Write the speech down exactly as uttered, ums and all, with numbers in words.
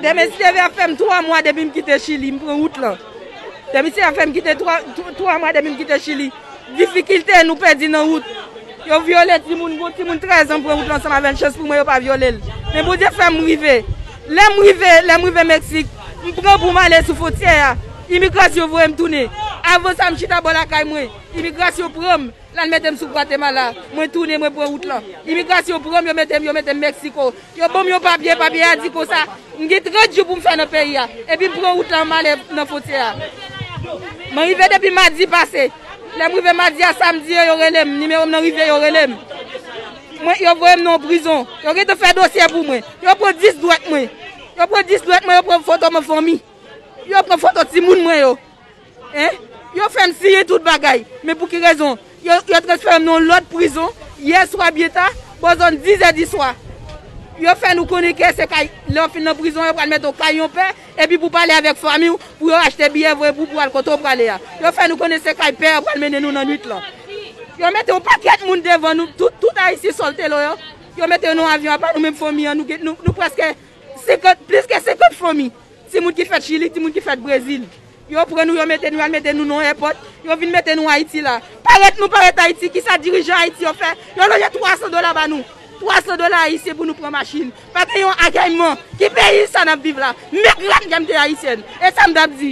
Demen si Dye vle ap fè m twa mwa depi m kite Chili, m pran wout lan. Demen si Dye ap fè m kite twa, twa mwa depi m kite Chili. Difikilte nou pèdi nan wout. Yo vyole timoun, gon timoun trèz an pran wout lan ansanm avè l, chans pou mwen yo pa vyole l. Men Bondye fè m rive. Lè m rive, lè m rive Meksik, m pran pou m ale sou fwontyè a. Imigrasyon voye m tounen. Avan sa, m chita bò lakay mwen. Imigrasyon pran m. L al mete m sou Gwatemala. Mwen tounen, mwen pran wout lan. Imigrasyon pran m, yo mete m, yo mete m Meksiko. Yo ban m yon papye, papye a di konsa, m gen trant jou pou m fè nan peyi a. Epi m pran wout lan, m ale nan fwontyè a. Mwen rive depi madi pase. Lè m rive madi a, samdi yo, yo rele m. Nimewo m nan rive, yo rele m. Mwen, yo voye m nan yon prizon. Yo gentan fè dosye pou mwen. Yo pran dis dwèt mwen. Yo pran dis dwèt mwen, yo pran foto mwen fanmi. Yo pran foto timoun mwen yo. Hein? Yo fè m siyen tout bagay. Men pou ki rezon? Yo, yo transfere m nan yon lòt prizon. Yè swa byen ta, bò zòn diz è di swa. Yo fè nou konnen ke se kay, lè w fin nan prizon, yo pral mete w kay yon pè, epi pou pale avèk fanmi w, pou yo achte biyè voye pou, pou al kote w prale a. Yo fè nou konnen se kay pè a pral mennen nou nan nwit lan. Yo mete yon pakèt moun devan nou, tout, tout Ayisyen sòlte lo yo. Yo mete yo nan yon avyon apa, nou menm fanmi an, nou, gen- nou, nou prèske senkant, plis ke senkant fanmi. Timoun ki fèt Chili, timoun ki fèt Brezil. Yo pran nou, yo mete nou, y al mete nou nan yon èpòt, yo vin mete nou Ayiti la. Parèt nou parèt Ayiti, kisa dirijan Ayiti yo fè? Yo lonje twa san dola ba nou. Twa san dola ayisyen pou nou pran machin. Pa gen yon akèyman. Ki peyi sa n ap viv la? Mèt rann ke m te ayisyèn. E sa m t ap di.